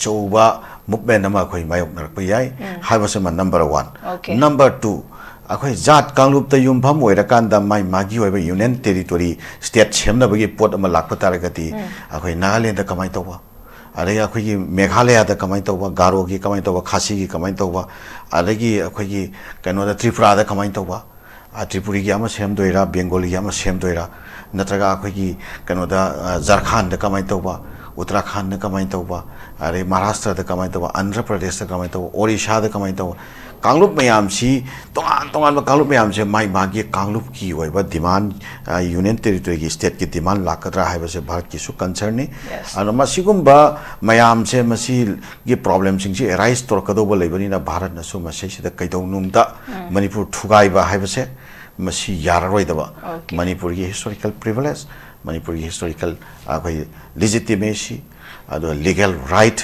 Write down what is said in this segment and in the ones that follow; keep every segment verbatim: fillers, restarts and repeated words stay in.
ꯑꯆꯧꯕ movement ꯑꯃ ꯑꯩꯈꯣꯏ ꯃꯥꯌꯣꯛꯅꯔꯛꯄ ꯌꯥꯏ ꯍꯥꯏꯕꯁꯤꯃ number one꯫ Okay. Number two, ꯑꯩꯈꯣꯏ ꯖꯥꯠ ꯀꯥꯡꯂꯨꯞꯇ ꯌꯨꯝꯐꯝ ꯑꯣꯏꯔꯀꯥꯟꯗ ꯃꯥꯏ ꯃꯥꯒꯤ ꯑꯣꯏꯕ union territory, state ꯁꯦꯝꯅꯕꯒꯤ ꯄꯣꯠ ꯑꯃ ꯂꯥꯛꯄ ꯇꯥꯔꯒꯗꯤ ꯑꯩꯈꯣꯏ ꯅꯥꯒꯥꯂꯦꯟꯗ ꯀꯃꯥꯏꯅ ꯇꯧꯕ, ꯑꯗꯒꯤ ꯑꯩꯈꯣꯏꯒꯤ ꯃꯦꯘꯥꯂꯌꯥꯗ ꯀꯃꯥꯏꯅ ꯇꯧꯕ, ꯒꯥꯔꯣꯒꯤ ꯀꯃꯥꯏꯅ ꯇꯧꯕ, ꯈꯥꯁꯤꯒꯤ ꯀꯃꯥꯏꯅ ꯇꯧꯕ, ꯑꯗꯒꯤ ꯑꯩꯈꯣꯏꯒꯤ ꯀꯩꯅꯣꯗ ꯇ꯭ꯔꯤꯄꯨꯔꯥꯗ ꯀꯃꯥꯏꯅ ꯇꯧꯕ, ꯑ, ꯇ꯭ꯔꯤꯄꯨꯔꯤꯒꯤ ꯑꯃ ꯁꯦꯝꯗꯣꯏꯔꯥ, ꯕꯦꯡꯒꯣꯂꯤꯒꯤ ꯑꯃ ꯁꯦꯝꯗꯣꯏꯔꯥ, ꯅꯠꯇ꯭ꯔꯒ ꯑꯩꯈꯣꯏꯒꯤ ꯀꯩꯅꯣꯗ, ꯑ, ꯖꯥꯔꯈꯟꯗ ꯀꯃꯥꯏꯅ ꯇꯧꯕ, ꯎꯠꯇꯔꯥꯈꯟꯗ ꯀꯃꯥꯏꯅ ꯇꯧꯕ, ꯑꯗꯩ ꯃꯍꯥꯔꯥꯁꯇ꯭ꯔꯗ ꯀꯃꯥꯏꯅ ꯇꯧꯕ, ꯑꯟꯙ꯭ꯔ ꯄ꯭ꯔꯗꯦꯁꯇ ꯀꯃꯥꯏꯅ ꯇꯧꯕ, ꯑꯣꯔꯤꯁꯥꯗ ꯀꯃꯥꯏꯅ ꯇꯧꯕ, ꯀꯥꯡꯂꯨꯞ ꯃꯌꯥꯝꯁꯤ, ꯇꯣꯉꯥꯟ ꯇꯣꯉꯥꯟꯕ ꯀꯥꯡꯂꯨꯞ ꯃꯌꯥꯝꯁꯦ ꯃꯥꯒꯤ ꯃꯥꯒꯤ ꯀꯥꯡꯂꯨꯞꯀꯤ ꯑꯣꯏꯕ demand, ꯑ, union territoryꯒꯤ stateꯀꯤ demand ꯂꯥꯛꯀꯗ꯭ꯔꯥ ꯍꯥꯏꯕꯁꯦ ꯚꯥꯔꯠꯀꯤꯁꯨ concernꯅꯤ꯫ Yes. ꯑꯗꯨꯅ ꯃꯁꯤꯒꯨꯝꯕ ꯃꯌꯥꯝꯁꯦ, ꯃꯁꯤꯒꯤ problemꯁꯤꯡꯁꯤ arise ꯇꯧꯔꯛꯀꯗꯧꯕ ꯂꯩꯕꯅꯤꯅ ꯚꯥꯔꯠꯅꯁꯨ ꯃꯁꯤꯁꯤꯗ ꯀꯩꯗꯧꯅꯨꯡꯗ ꯃꯅꯤꯄꯨꯔ ꯊꯨꯒꯥꯏꯕ ꯍꯥꯏꯕꯁꯦ ꯃꯁꯤ ꯌꯥꯔꯔꯣꯏꯗꯕ꯫ Okay. ꯃꯅꯤꯄꯨꯔꯒꯤ historical privilege, ꯃꯅꯤꯄꯨꯔꯒꯤ historical ꯑꯩꯈꯣꯏ legitimacy, ꯑꯗꯨꯒ legal right,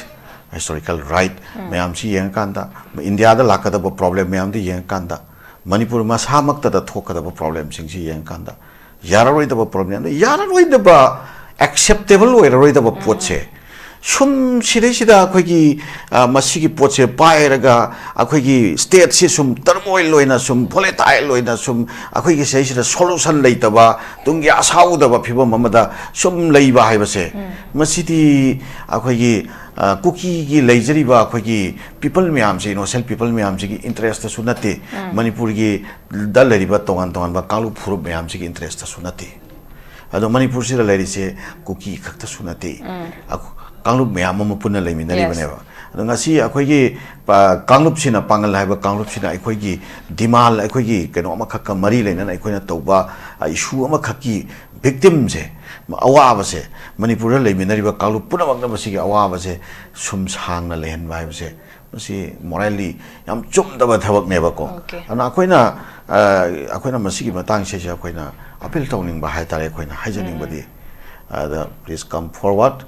historical right ꯃꯌꯥꯝꯁꯤ ꯌꯦꯡꯉꯀꯥꯟꯗ, ꯏꯟꯗꯤꯌꯥꯗ ꯂꯥꯛꯀꯗꯕ problem ꯃꯌꯥꯝꯗꯨ ꯌꯦꯡꯉꯀꯥꯟꯗ, ꯃꯅꯤꯄꯨꯔ ꯃꯁꯥꯃꯛꯇꯗ ꯊꯣꯛꯀꯗꯕ problemꯁꯤꯡꯁꯤ ꯌꯦꯡꯉꯀꯥꯟꯗ, ꯌꯥꯔꯔꯣꯏꯗꯕ problemꯅꯤ꯫ ꯌꯥꯔꯔꯣꯏꯗꯕ, acceptable ꯑꯣꯏꯔꯔꯣꯏꯗꯕ ꯄꯣꯠꯁꯦ, ꯁꯨꯝ ꯁꯤꯗꯩꯁꯤꯗ ꯑꯩꯈꯣꯏꯒꯤ, ꯑ, ꯃꯁꯤꯒꯤ ꯄꯣꯠꯁꯦ ꯄꯥꯏꯔꯒ ꯑꯩꯈꯣꯏꯒꯤ stateꯁꯤ ꯁꯨꯝ turmoil ꯑꯣꯏꯅ, ꯁꯨꯝ volatile ꯑꯣꯏꯅ, ꯁꯨꯝ ꯑꯩꯈꯣꯏꯒꯤ ꯁꯤꯗꯩꯁꯤꯗ solution ꯂꯩꯇꯕ, ꯇꯨꯡꯒꯤ ꯑꯁꯥ ꯎꯗꯕ ꯐꯤꯕꯝ ꯑꯃꯗ ꯁꯨꯝ ꯂꯩꯕ ꯍꯥꯏꯕꯁꯦ, ꯃꯁꯤꯗꯤ ꯑꯩꯈꯣꯏꯒꯤ, ꯑ, ꯀꯨꯀꯤꯒꯤ ꯂꯩꯖꯔꯤꯕ ꯑꯩꯈꯣꯏꯒꯤ people ꯃꯌꯥꯝꯁꯤ, innocent people ꯃꯌꯥꯝꯁꯤꯒꯤ interestꯇꯁꯨ ꯅꯠꯇꯦ, ꯃꯅꯤꯄꯨꯔꯒꯤ ꯗ ꯂꯩꯔꯤꯕ ꯇꯣꯉꯥꯟ ꯇꯣꯉꯥꯟꯕ ꯀꯥꯡꯂꯨꯞ ꯐꯨꯔꯨꯞ ꯃꯌꯥꯝꯁꯤꯒꯤ interestꯇꯁꯨ ꯅꯠꯇꯦ꯫ ꯑꯗꯣ ꯃꯅꯤꯄꯨꯔꯁꯤꯗ ꯂꯩꯔꯤꯁꯦ ꯀꯨꯀꯤ ꯈꯛꯇꯁꯨ ꯅꯠꯇꯦ꯫ ꯑꯩꯈꯣ-, ꯀꯥꯡꯂꯨꯞ ꯃꯌꯥꯝ ꯑꯃ ꯄꯨꯟꯅ ꯂꯩꯃꯤꯟꯅꯔꯤꯕꯅꯦꯕ꯫ ꯑꯗꯣ ꯉꯁꯤ ꯑꯩꯈꯣꯏꯒꯤ, ꯄ-, ꯀꯥꯡꯂꯨꯞꯁꯤꯅ, ꯄꯥꯡꯒꯜ ꯍꯥꯏꯕ ꯀꯥꯡꯂꯨꯞꯁꯤꯅ ꯑꯩꯈꯣꯏꯒꯤ demand, ꯑꯩꯈꯣꯏꯒꯤ ꯀꯩꯅꯣ ꯑꯃꯈꯛꯀ ꯃꯔꯤ ꯂꯩꯅꯅ ꯑꯩꯈꯣꯏꯅ ꯇꯧꯕ, ꯑ, issue ꯑꯃꯈꯛꯀꯤ victimꯁꯦ, ꯑꯋꯥꯕꯁꯦ, ꯃꯅꯤꯄꯨꯔꯗ ꯂꯩꯃꯤꯟꯅꯔꯤꯕ ꯀꯥꯡꯂꯨꯞ ꯄꯨꯝꯅꯃꯛꯅ ꯃꯁꯤꯒꯤ ꯑꯋꯥꯕꯁꯦ ꯁꯨꯝ ꯁꯥꯡꯅ ꯂꯩꯍꯟꯕ ꯍꯥꯏꯕꯁꯦ, ꯃꯁꯤ morally ꯌꯥꯝ ꯆꯨꯝꯗꯕ ꯊꯕꯛꯅꯦꯕꯀꯣ꯫ Okay. ꯑꯗꯨꯅ ꯑꯩꯈꯣꯏꯅ, ꯑ, ꯑꯩꯈꯣꯏꯅ ꯃꯁꯤꯒꯤ ꯃꯇꯥꯡꯁꯤꯗ ꯑꯩꯈꯣꯏꯅ appeal ꯇꯧꯅꯤꯡꯕ ꯍꯥꯏꯇꯥꯔꯦ, ꯑꯩꯈꯣꯏꯅ ꯍꯥꯏꯖꯅꯤꯡꯕꯗꯤ, ꯑꯗ please come forward,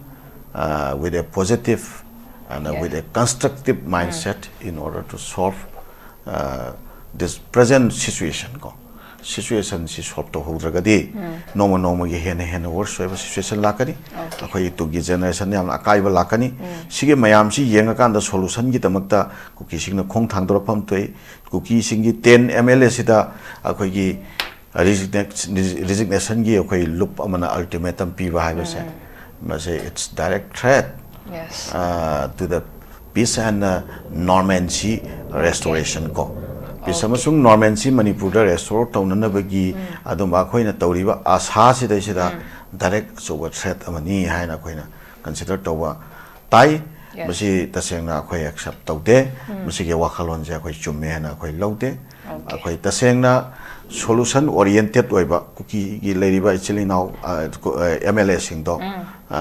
uh, with a positive and, uh, Yes. with a constructive mindset in order to solve, uh, this present situation ꯀꯣ꯫ ꯁꯤꯆꯨꯋꯦꯁꯟꯁꯤ ꯁꯣꯜꯕ ꯇꯧꯍꯧꯗ꯭ꯔꯒꯗꯤ ꯅꯣꯡꯃ ꯅꯣꯡꯃꯒꯤ ꯍꯦꯟꯅ ꯍꯦꯟꯅ ꯋꯔꯁ ꯑꯣꯏꯕ ꯁꯤꯆꯨꯋꯦꯁꯟ ꯂꯥꯛꯀꯅꯤ꯫ ꯑꯩꯈꯣꯏꯒꯤ ꯇꯨꯡꯒꯤ ꯖꯦꯅꯦꯔꯦꯁꯟꯗ ꯌꯥꯝꯅ ꯑꯀꯥꯏꯕ ꯂꯥꯛꯀꯅꯤ꯫ ꯁꯤꯒꯤ ꯃꯌꯥꯝꯁꯤ ꯌꯦꯡꯉꯀꯥꯟꯗ ꯁꯣꯂꯨꯁꯟꯒꯤꯗꯃꯛꯇ ꯀꯨꯀꯤꯁꯤꯡꯅ ꯈꯣꯡ ꯊꯥꯡꯗꯣꯔꯛꯐꯝ ꯊꯣꯛꯏ꯫ ꯀꯨꯀꯤꯁꯤꯡꯒꯤ ꯇꯦꯟ ꯑꯦꯝ ꯑꯦꯜ ꯑꯦꯁꯤꯗ ꯑꯩꯈꯣꯏꯒꯤ ꯔꯤꯖꯤꯛꯅꯦꯁꯟꯒꯤ ꯑꯩꯈꯣꯏ ꯂꯨꯞ ꯑꯃꯅ ꯑꯜꯇꯤꯃꯦꯇꯝ ꯄꯤꯕ ꯍꯥꯏꯕꯁꯦ, ꯃꯁꯤ it's direct threat to the peace and normalcy restoration ꯀꯣ꯫ ꯄꯤꯁ ꯑꯃꯁꯨꯡ ꯅꯣꯔꯃꯦꯟꯁꯤ ꯃꯅꯤꯄꯨꯔꯗ ꯔꯦꯁꯇꯣꯔ ꯇꯧꯅꯅꯕꯒꯤ ꯑꯗꯨꯝꯕ ꯑꯩꯈꯣꯏꯅ ꯇꯧꯔꯤꯕ ꯑꯥꯁꯥꯁꯤꯗꯩꯁꯤꯗ ꯗꯥꯏꯔꯦꯛ ꯑꯆꯧꯕ ꯊ꯭ꯔꯦꯠ ꯑꯃꯅꯤ ꯍꯥꯏꯅ ꯑꯩꯈꯣꯏꯅ ꯀꯟꯁꯤꯗꯔ ꯇꯧꯕ ꯇꯥꯏ꯫ ꯃꯁꯤ ꯇꯁꯦꯡꯅ ꯑꯩꯈꯣꯏ ꯑꯦꯛꯁꯦꯞ ꯇꯧꯗꯦ꯫ ꯃꯁꯤꯒꯤ ꯋꯥꯈꯜꯂꯣꯟꯁꯦ ꯑꯩꯈꯣꯏ ꯆꯨꯝꯃꯦ ꯍꯥꯏꯅ ꯑꯩꯈꯣꯏ ꯂꯧꯗꯦ꯫ ꯑꯩꯈꯣꯏ ꯇꯁꯦꯡꯅ ꯁꯣꯂꯨꯁꯟ ꯑꯣꯔꯤꯌꯦꯟꯇꯦꯠ ꯑꯣꯏꯕ ꯀꯨꯀꯤꯒꯤ ꯂꯩꯔꯤꯕ ꯏꯆꯤꯜ ꯏꯅꯥꯎ ꯑꯦꯝ ꯑꯦꯜ ꯑꯦꯁꯤꯡꯗꯣ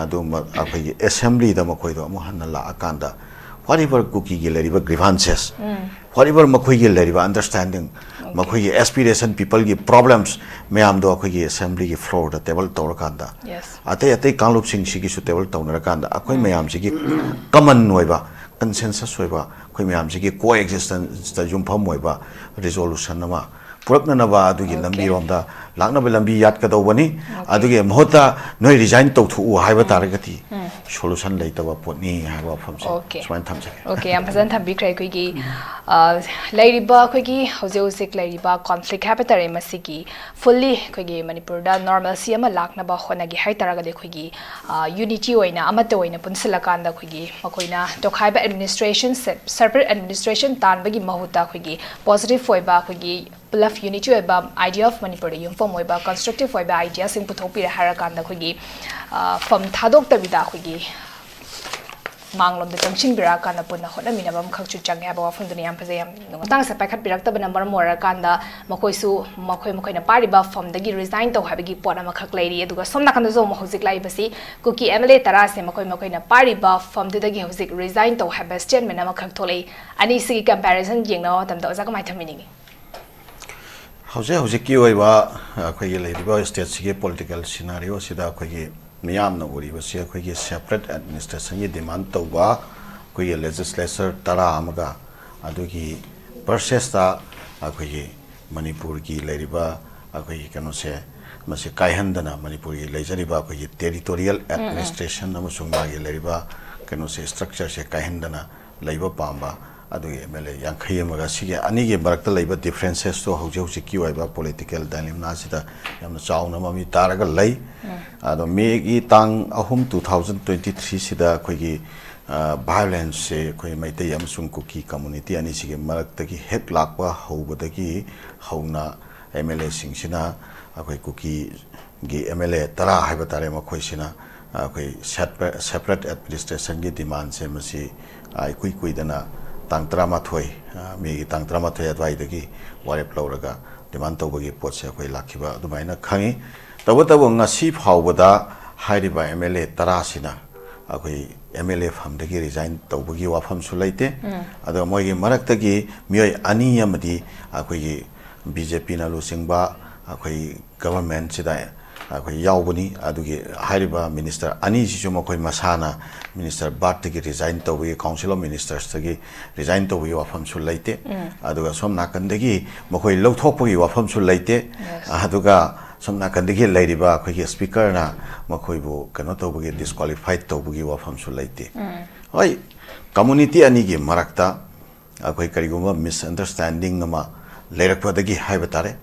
ꯑꯗꯨꯝꯕ ꯑꯩꯈꯣꯏꯒꯤ ꯑꯦꯁꯦꯝꯕ꯭ꯂꯤꯗ ꯃꯈꯣꯏꯗꯣ ꯑꯃꯨꯛ ꯍꯟꯅ ꯂꯥꯛꯑꯀꯥꯟꯗ whatever ꯀꯨꯀꯤꯒꯤ ꯂꯩꯔꯤꯕ grievances, whatever ꯃꯈꯣꯏꯒꯤ ꯂꯩꯔꯤꯕ ꯑꯟꯗꯔꯁ꯭ꯇꯦꯟꯗꯤꯡ, ꯃꯈꯣꯏꯒꯤ ꯑꯦꯁꯄꯤꯔꯦꯁꯟ, ꯄꯤꯄꯜꯒꯤ ꯄ꯭ꯔꯣꯕ꯭ꯂꯦꯝꯁ ꯃꯌꯥꯝꯗꯣ ꯑꯩꯈꯣꯏꯒꯤ ꯑꯦꯁꯦꯝꯕ꯭ꯂꯤꯒꯤ ꯐ꯭ꯂꯣꯔꯗ ꯇꯦꯕꯜ ꯇꯧꯔꯀꯥꯟꯗ ꯑꯇꯩ ꯑꯇꯩ ꯀꯥꯡꯂꯨꯞꯁꯤꯡꯁꯤꯒꯤꯁꯨ ꯇꯦꯕꯜ ꯇꯧꯅꯔꯀꯥꯟꯗ ꯑꯩꯈꯣꯏ ꯃꯌꯥꯝꯁꯤꯒꯤ ꯀꯃꯟ ꯑꯣꯏꯕ, ꯀꯟꯁꯦꯟꯁꯁ ꯑꯣꯏꯕ, ꯑꯩꯈꯣꯏ ꯃꯌꯥꯝꯁꯤꯒꯤ ꯀꯣ ꯑꯦꯛꯖꯤꯁꯇꯦꯟꯁꯇ ꯌꯨꯝꯐꯝ ꯑꯣꯏꯕ ꯔꯤꯖꯣꯂꯨꯁꯟ ꯑꯃ ꯄꯨꯔꯛꯅꯅꯕ ꯑꯗꯨꯒꯤ ꯂꯝꯕꯤꯔꯣꯝꯗ ꯂꯥꯛꯅꯕ ꯂꯝꯕꯤ ꯌꯥꯠꯀꯗꯧꯕꯅꯤ꯫ ꯑꯗꯨꯒꯤ ꯃꯍꯨꯠꯇ ꯅꯣꯏ ꯔꯤꯖꯥꯏꯟ ꯇꯧꯊꯣꯛꯎ ꯍꯥꯏꯕ ꯇꯥꯔꯒꯗꯤ ꯁꯣꯂꯨꯁꯟ ꯂꯩꯇꯕ ꯄꯣꯠꯅꯤ ꯍꯥꯏꯕ ꯋꯥꯐꯝꯁꯦ ꯁꯨꯃꯥꯏꯅ ꯊꯝꯖꯒꯦ꯫ ꯑꯣꯀꯦ, ꯌꯥꯝ ꯐꯖꯅ ꯊꯝꯕꯤꯈ꯭ꯔꯦ꯫ ꯑꯩꯈꯣꯏꯒꯤ ꯂꯩꯔꯤꯕ, ꯑꯩꯈꯣꯏꯒꯤ ꯍꯧꯖꯤꯛ ꯍꯧꯖꯤꯛ ꯂꯩꯔꯤꯕ ꯀꯣꯟꯐ꯭ꯂꯤꯛ ꯍꯥꯏꯕ ꯇꯥꯔꯦ, ꯃꯁꯤꯒꯤ ꯐꯨꯜꯂꯤ ꯑꯩꯈꯣꯏꯒꯤ ꯃꯅꯤꯄꯨꯔꯗ ꯅꯣꯔꯃꯦꯜꯁꯤ ꯑꯃ ꯂꯥꯛꯅꯕ ꯍꯣꯠꯅꯒꯦ ꯍꯥꯏ ꯇꯥꯔꯒꯗꯤ ꯑꯩꯈꯣꯏꯒꯤ ꯌꯨꯅꯤꯇꯤ ꯑꯣꯏꯅ, ꯑꯃꯠꯇ ꯑꯣꯏꯅ ꯄꯨꯟꯁꯤꯜꯂꯀꯥꯟꯗ ꯑꯩꯈꯣꯏꯒꯤ ꯃꯈꯣꯏꯅ ꯇꯣꯈꯥꯏꯕ ꯑꯦꯗꯃꯤꯅꯤꯁꯇ꯭ꯔꯦꯁꯟ, ꯁꯦꯄꯔꯦꯠ ꯑꯦꯗꯃꯤꯅꯤꯁꯇ꯭ꯔꯦꯁꯟ ꯇꯥꯟꯕꯒꯤ ꯃꯍꯨꯠꯇ ꯑꯩꯈꯣꯏꯒꯤ ꯄꯣꯖꯤꯇꯤꯚ ꯑꯣꯏꯕ, ꯑꯩꯈꯣꯏꯒꯤ ꯄꯨꯂꯞ ꯌꯨꯅꯤꯇꯤ ꯑꯣꯏꯕ, idea of ꯃꯅꯤꯄꯨꯔꯗ ꯌꯨꯝꯐꯝ ꯑꯣꯏꯕ ꯀꯟꯁꯇ꯭ꯔꯛꯇꯤꯚ ꯑꯣꯏꯕ ꯑꯥꯏꯗꯤꯌꯥꯁꯤꯡ ꯄꯨꯊꯣꯛꯄꯤꯔꯦ ꯍꯥꯏꯔꯀꯥꯟꯗ ꯑꯩꯈꯣꯏꯒꯤ ꯐꯝ ꯊꯥꯗꯣꯛꯇꯕꯤꯗ ꯑꯩꯈꯣꯏꯒꯤ ꯃꯥꯡꯂꯣꯝꯗ ꯆꯪꯁꯤꯟꯕꯤꯔꯛꯑꯀꯥꯟꯗ ꯄꯨꯟꯅ ꯍꯣꯠꯅꯃꯤꯟꯅꯕ ꯑꯃꯈꯛꯁꯨ ꯆꯪꯉꯦ ꯍꯥꯏꯕ ꯋꯥꯐꯝꯗꯨꯅ ꯌꯥꯝ ꯐꯖꯩ, ꯌꯥꯝ ꯅꯨꯡꯉꯥꯏ꯫ ꯃꯇꯥꯡꯁꯦ ꯄꯥꯏꯈꯠꯄꯤꯔꯛꯇꯕꯅ ꯃꯔꯝ ꯑꯣꯏꯔꯀꯥꯟꯗ ꯃꯈꯣꯏꯁꯨ ꯃꯈꯣꯏ ꯃꯈꯣꯏꯅ ꯄꯥꯏꯔꯤꯕ ꯐꯝꯗꯒꯤ ꯔꯤꯖꯥꯏꯟ ꯇꯧ ꯍꯥꯏꯕꯒꯤ ꯄꯣꯠ ꯑꯃꯈꯛ ꯂꯩꯔꯤ꯫ ꯑꯗꯨꯒ ꯁꯣꯝ ꯅꯥꯀꯟꯗꯁꯨ ꯑꯃꯨꯛ ꯍꯧꯖꯤꯛ ꯂꯥꯛꯏꯕꯁꯤ ꯀꯨꯀꯤ ꯑꯦꯝ ꯑꯦꯜ ꯑꯦ ꯇꯔꯥꯁꯦ ꯃꯈꯣꯏ ꯃꯈꯣꯏꯅ ꯄꯥꯏꯔꯤꯕ ꯐꯝꯗꯨꯗꯒꯤ ꯍꯧꯖꯤꯛ ꯔꯤꯖꯥꯏꯟ ꯇꯧ ꯍꯥꯏꯕ ꯁ꯭ꯇꯦꯠꯃꯦꯟ ꯑꯃꯈꯛ ꯊꯣꯛꯂꯛꯏ꯫ ꯑꯅꯤꯁꯤꯒꯤ ꯀꯝꯄꯦꯔꯤꯖꯟ ꯌꯦꯡꯅꯕ ꯃꯇꯝꯗ ꯑꯣꯖꯥ ꯀꯃꯥꯏꯅ ꯊꯝꯕꯤꯅꯤꯡꯉꯤ? ꯍꯧꯖꯤꯛ ꯍꯧꯖꯤꯛꯀꯤ ꯑꯣꯏꯕ ꯑꯩꯈꯣꯏꯒꯤ ꯂꯩꯔꯤꯕ ꯁ꯭ꯇꯦꯠꯁꯤꯒꯤ ꯄꯣꯂꯤꯇꯤꯀꯦꯜ ꯁꯤꯅꯥꯔꯤꯑꯣꯁꯤꯗ ꯑꯩꯈꯣꯏꯒꯤ ꯃꯤꯌꯥꯝꯅ ꯎꯔꯤꯕꯁꯤ ꯑꯩꯈꯣꯏꯒꯤ ꯁꯦꯄꯔꯦꯠ ꯑꯦꯗꯃꯤꯅꯤꯁꯇ꯭ꯔꯦꯁꯟꯒꯤ ꯗꯤꯃꯥꯟ ꯇꯧꯕ ꯑꯩꯈꯣꯏꯒꯤ ꯂꯦꯖꯤꯁꯂꯦꯆꯔ ꯇꯔꯥ ꯑꯃꯒ ꯑꯗꯨꯒꯤ ꯄ꯭ꯔꯣꯁꯦꯁꯇ ꯑꯩꯈꯣꯏꯒꯤ ꯃꯅꯤꯄꯨꯔꯒꯤ ꯂꯩꯔꯤꯕ ꯑꯩꯈꯣꯏꯒꯤ ꯀꯩꯅꯣꯁꯦ, ꯃꯁꯤ ꯀꯥꯏꯍꯟꯗꯅ, ꯃꯅꯤꯄꯨꯔꯒꯤ ꯂꯩꯖꯔꯤꯕ ꯑꯩꯈꯣꯏꯒꯤ territorial administration ꯑꯃꯁꯨꯡ ꯃꯥꯒꯤ ꯂꯩꯔꯤꯕ ꯀꯩꯅꯣꯁꯦ, structureꯁꯦ ꯀꯥꯏꯍꯟꯗꯅ ꯂꯩꯕ ꯄꯥꯝꯕ ꯑꯗꯨꯒꯤ M L A ꯌꯥꯡꯈꯩ ꯑꯃꯒ ꯁꯤꯒꯤ ꯑꯅꯤꯒꯤ ꯃꯔꯛꯇ ꯂꯩꯕ differences ꯇꯣ ꯍꯧꯖꯤꯛ ꯍꯧꯖꯤꯛꯀꯤ ꯑꯣꯏꯕ political dilemma ꯁꯤꯗ ꯌꯥꯝꯅ ꯆꯥꯎꯅ ꯃꯃꯤ ꯇꯥꯔꯒ ꯂꯩ꯫ ꯑꯗꯣ May ꯒꯤ ꯇꯥꯡ ꯑꯍꯨꯝ, two thousand twenty three ꯁꯤꯗ ꯑꯩꯈꯣꯏꯒꯤ, ꯑ, violence ꯁꯦ ꯑꯩꯈꯣꯏ ꯃꯩꯇꯩ ꯑꯃꯁꯨꯡ ꯀꯨꯀꯤ community ꯑꯅꯤꯁꯤꯒꯤ ꯃꯔꯛꯇꯒꯤ ꯍꯦꯛ ꯂꯥꯛꯄ ꯍꯧꯕꯗꯒꯤ ꯍꯧꯅ M L A ꯁꯤꯡꯁꯤꯅ ꯑꯩꯈꯣꯏ ꯀꯨꯀꯤꯒꯤ M L A ꯇꯔꯥ ꯍꯥꯏꯕ ꯇꯥꯔꯦ, ꯃꯈꯣꯏꯁꯤꯅ ꯑꯩꯈꯣꯏ separate, separate administration ꯒꯤ demand ꯁꯦ ꯃꯁꯤ, ꯑ, ꯏꯀꯨꯏ ꯀꯨꯏꯗꯅ ꯇꯥꯡ ꯇꯔꯥꯃꯥꯊꯣꯏ, ꯑ, May ꯒꯤ ꯇꯥꯡ ꯇꯔꯥꯃꯥꯊꯣꯏ ꯑꯗꯨꯋꯥꯏꯗꯒꯤ ꯋꯥꯔꯦꯞ ꯂꯧꯔꯒ demand ꯇꯧꯕꯒꯤ ꯄꯣꯠꯁꯦ ꯑꯩꯈꯣꯏ ꯂꯥꯛꯈꯤꯕ ꯑꯗꯨꯃꯥꯏꯅ ꯈꯪꯉꯤ꯫ ꯇꯧꯕꯇꯕꯨ ꯉꯁꯤ ꯐꯥꯎꯕꯗ ꯍꯥꯏꯔꯤꯕ M L A ꯇꯔꯥꯁꯤꯅ ꯑꯩꯈꯣꯏ M L A ꯐꯝꯗꯒꯤ resign ꯇꯧꯕꯒꯤ ꯋꯥꯐꯝꯁꯨ ꯂꯩꯇꯦ꯫ ꯑꯗꯨꯒ ꯃꯣꯏꯒꯤ ꯃꯔꯛꯇꯒꯤ ꯃꯤꯑꯣꯏ ꯑꯅꯤ ꯑꯃꯗꯤ ꯑꯩꯈꯣꯏꯒꯤ B J P ꯅ ꯂꯨꯆꯤꯡꯕ ꯑꯩꯈꯣꯏ government ꯁꯤꯗ ꯑꯩꯈꯣꯏ ꯌꯥꯎꯕꯅꯤ꯫ ꯑꯗꯨꯒꯤ ꯍꯥꯏꯔꯤꯕ minister ꯑꯅꯤꯁꯤꯁꯨ ꯃꯈꯣꯏ ꯃꯁꯥꯅ minister birth ꯇꯒꯤ resign ꯇꯧꯕꯒꯤ, Council of Ministers ꯇꯒꯤ resign ꯇꯧꯕꯒꯤ ꯋꯥꯐꯝꯁꯨ ꯂꯩꯇꯦ꯫ ꯑꯗꯨꯒ ꯁꯣꯝ ꯅꯥꯀꯟꯗꯒꯤ ꯃꯈꯣꯏ ꯂꯧꯊꯣꯛꯄꯒꯤ ꯋꯥꯐꯝꯁꯨ ꯂꯩꯇꯦ꯫ ꯑꯗꯨꯒ ꯁꯣꯝ ꯅꯥꯀꯟꯗꯒꯤ ꯂꯩꯔꯤꯕ ꯑꯩꯈꯣꯏꯒꯤ speaker ꯅ ꯃꯈꯣꯏꯕꯨ ꯀꯩꯅꯣ ꯇꯧꯕꯒꯤ, disqualified ꯇꯧꯕꯒꯤ ꯋꯥꯐꯝꯁꯨ ꯂꯩꯇꯦ꯫ ꯍꯣꯏ, community ꯑꯅꯤꯒꯤ ꯃꯔꯛꯇ ꯑꯩꯈꯣꯏ ꯀꯔꯤꯒꯨꯝꯕ misunderstanding ꯑꯃ ꯂꯩꯔꯛꯄꯗꯒꯤ ꯍꯥꯏꯕ ꯇꯥꯔꯦ,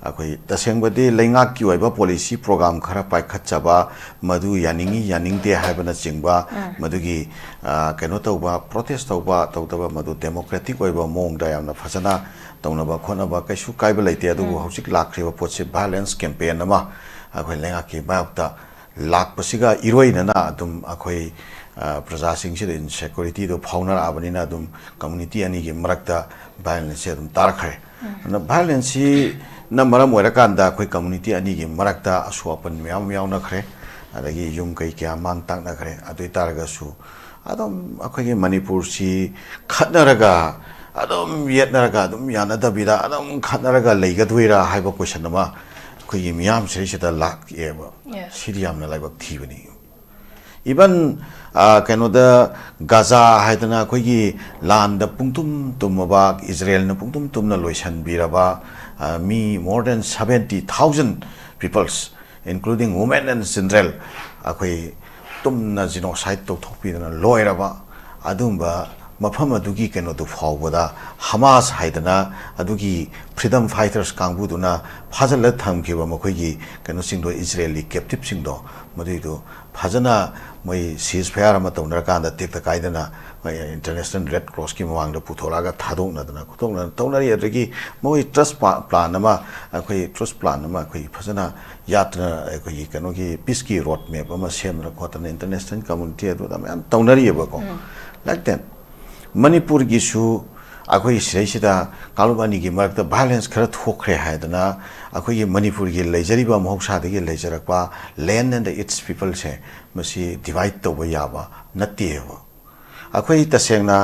ꯑꯩꯈꯣꯏ ꯇꯁꯦꯡꯕꯗꯤ ꯂꯩꯉꯥꯛꯀꯤ ꯑꯣꯏꯕ policy program ꯈꯔ ꯄꯥꯏꯈꯠꯆꯕ, ꯃꯗꯨ ꯌꯥꯅꯤꯡꯉꯤ ꯌꯥꯅꯤꯡꯗꯦ ꯍꯥꯏꯕꯅꯆꯤꯡꯕ, ꯃꯗꯨꯒꯤ, ꯑ, ꯀꯩꯅꯣ ꯇꯧꯕ, protest ꯇꯧꯕ ꯇꯧꯗꯕ, ꯃꯗꯨ democratic ꯑꯣꯏꯕ ꯃꯑꯣꯡꯗ ꯌꯥꯝꯅ ꯐꯖꯅ ꯇꯧꯅꯕ ꯈꯣꯠꯅꯕ ꯀꯩꯁꯨ ꯀꯥꯏꯕ ꯂꯩꯇꯦ꯫ ꯑꯗꯨꯕꯨ ꯍꯧꯖꯤꯛ ꯂꯥꯛꯈ꯭ꯔꯤꯕ ꯄꯣꯠꯁꯤ violence campaign ꯑꯃ ꯑꯩꯈꯣꯏ ꯂꯩꯉꯥꯛꯀꯤ ꯃꯥꯌꯣꯛꯇ ꯂꯥꯛꯄꯁꯤꯒ ꯏꯔꯣꯏꯅꯅ ꯑꯗꯨꯝ ꯑꯩꯈꯣꯏ, ꯑ, ꯄ꯭ꯔꯖꯥꯁꯤꯡꯁꯤꯗ insecurity ꯗꯣ ꯐꯥꯎꯅꯔꯛꯑꯕꯅꯤꯅ ꯑꯗꯨꯝ community ꯑꯅꯤꯒꯤ ꯃꯔꯛꯇ violence ꯁꯦ ꯑꯗꯨꯝ ꯇꯥꯔꯛꯈ꯭ꯔꯦ꯫ ꯑꯗꯨꯅ violence ꯁꯤꯅ ꯃꯔꯝ ꯑꯣꯏꯔꯀꯥꯟꯗ ꯑꯩꯈꯣꯏ community ꯑꯅꯤꯒꯤ ꯃꯔꯛꯇ ꯑꯁꯣꯛ ꯑꯄꯟ ꯃꯌꯥꯝ ꯑꯃ ꯌꯥꯎꯅꯈ꯭ꯔꯦ, ꯑꯗꯒꯤ ꯌꯨꯝ ꯀꯩ ꯀꯌꯥ ꯃꯥꯡ ꯇꯥꯛꯅꯈ꯭ꯔꯦ꯫ ꯑꯗꯨ ꯑꯣꯏ ꯇꯥꯔꯒꯁꯨ ꯑꯗꯨꯝ ꯑꯩꯈꯣꯏꯒꯤ ꯃꯅꯤꯄꯨꯔꯁꯤ ꯈꯠꯅꯔꯒ, ꯑꯗꯨꯝ ꯌꯦꯠꯅꯔꯒ, ꯑꯗꯨꯝ ꯌꯥꯅꯗꯕꯤꯗ ꯑꯗꯨꯝ ꯈꯠꯅꯔꯒ ꯂꯩꯒꯗꯣꯏꯔꯥ ꯍꯥꯏꯕ question ꯑꯃ ꯑꯩꯈꯣꯏꯒꯤ ꯃꯤꯌꯥꯝꯁꯤꯗꯩꯁꯤꯗ ꯂꯥꯛꯑꯦꯕ꯫ ꯁꯤꯗꯤ ꯌꯥꯝꯅ ꯂꯥꯏꯕꯛ ꯊꯤꯕꯅꯤ꯫ Even ꯀꯩꯅꯣꯗ ꯒꯥꯖꯥ ꯍꯥꯏꯗꯅ ꯑꯩꯈꯣꯏꯒꯤ ꯂꯥꯟꯗ ꯄꯨꯡꯇꯨꯝ ꯇꯨꯝꯃꯕ, ꯏꯖꯔꯦꯜꯅ ꯄꯨꯡꯇꯨꯝ ꯇꯨꯝꯅ ꯂꯣꯏꯁꯤꯟꯕꯤꯔꯕ, ꯃꯤ more than seventy thousand peoples, including women and children, ꯑꯩꯈꯣꯏ ꯇꯨꯝꯅ genocide ꯇꯧꯊꯣꯛꯄꯤꯗꯅ ꯂꯣꯏꯔꯕ ꯑꯗꯨꯒꯨꯝꯕ ꯃꯐꯝ ꯑꯗꯨꯒꯤ ꯀꯩꯅꯣꯗꯨ ꯐꯥꯎꯕꯗ ꯍꯃꯥꯁ ꯍꯥꯏꯗꯅ ꯑꯗꯨꯒꯤ freedom fighters ꯀꯥꯡꯕꯨꯗꯨꯅ ꯐꯥꯖꯤꯜꯂ ꯊꯝꯈꯤꯕ ꯃꯈꯣꯏꯒꯤ ꯀꯩꯅꯣꯁꯤꯡꯗꯣ, ꯏꯖꯔꯦꯜꯒꯤ captiveꯁꯤꯡꯗꯣ, ꯃꯗꯨꯏꯗꯣ ꯐꯖꯅ ꯃꯣꯏ ceasefire ꯑꯃ ꯇꯧꯅꯔꯀꯥꯟꯗ ꯇꯦꯛꯇ ꯀꯥꯏꯗꯅ ꯃꯣꯏ International Red Crossꯀꯤ ꯃꯃꯥꯡꯗ ꯄꯨꯊꯣꯔꯛꯑꯒ ꯊꯥꯗꯣꯛꯅꯗꯅ ꯈꯣꯠꯇꯣꯛꯅꯗꯅ ꯇꯧꯅꯔꯤ꯫ ꯑꯗꯒꯤ ꯃꯣꯏ trust plan ꯑꯃ, ꯑꯩꯈꯣꯏ trust plan ꯑꯃ ꯑꯩꯈꯣꯏ ꯐꯖꯅ ꯌꯥꯠꯇꯅ ꯑꯩꯈꯣꯏꯒꯤ ꯀꯩꯅꯣꯒꯤ peaceꯀꯤ road map ꯑꯃ ꯁꯦꯝꯗꯅ ꯈꯣꯠꯇꯅ international community ꯑꯗꯨꯗ ꯃꯌꯥꯝ ꯇꯧꯅꯔꯤꯑꯕꯀꯣ꯫ Like that, ꯃꯅꯤꯄꯨꯔꯒꯤꯁꯨ ꯑꯩꯈꯣꯏ ꯁꯤꯗꯩꯁꯤꯗ ꯀꯥꯡꯂꯨꯞ ꯑꯅꯤꯒꯤ ꯃꯔꯛꯇ violence ꯈꯔ ꯊꯣꯛꯈ꯭ꯔꯦ ꯍꯥꯏꯗꯅ ꯑꯩꯈꯣꯏꯒꯤ ꯃꯅꯤꯄꯨꯔꯒꯤ ꯂꯩꯖꯔꯤꯕ ꯃꯍꯧꯁꯥꯗꯒꯤ ꯂꯩꯖꯔꯛꯄ land and its peopleꯁꯦ ꯃꯁꯤ divide ꯇꯧꯕ ꯌꯥꯕ ꯅꯠꯇꯦꯕ꯫ ꯑꯩꯈꯣꯏ ꯇꯁꯦꯡꯅ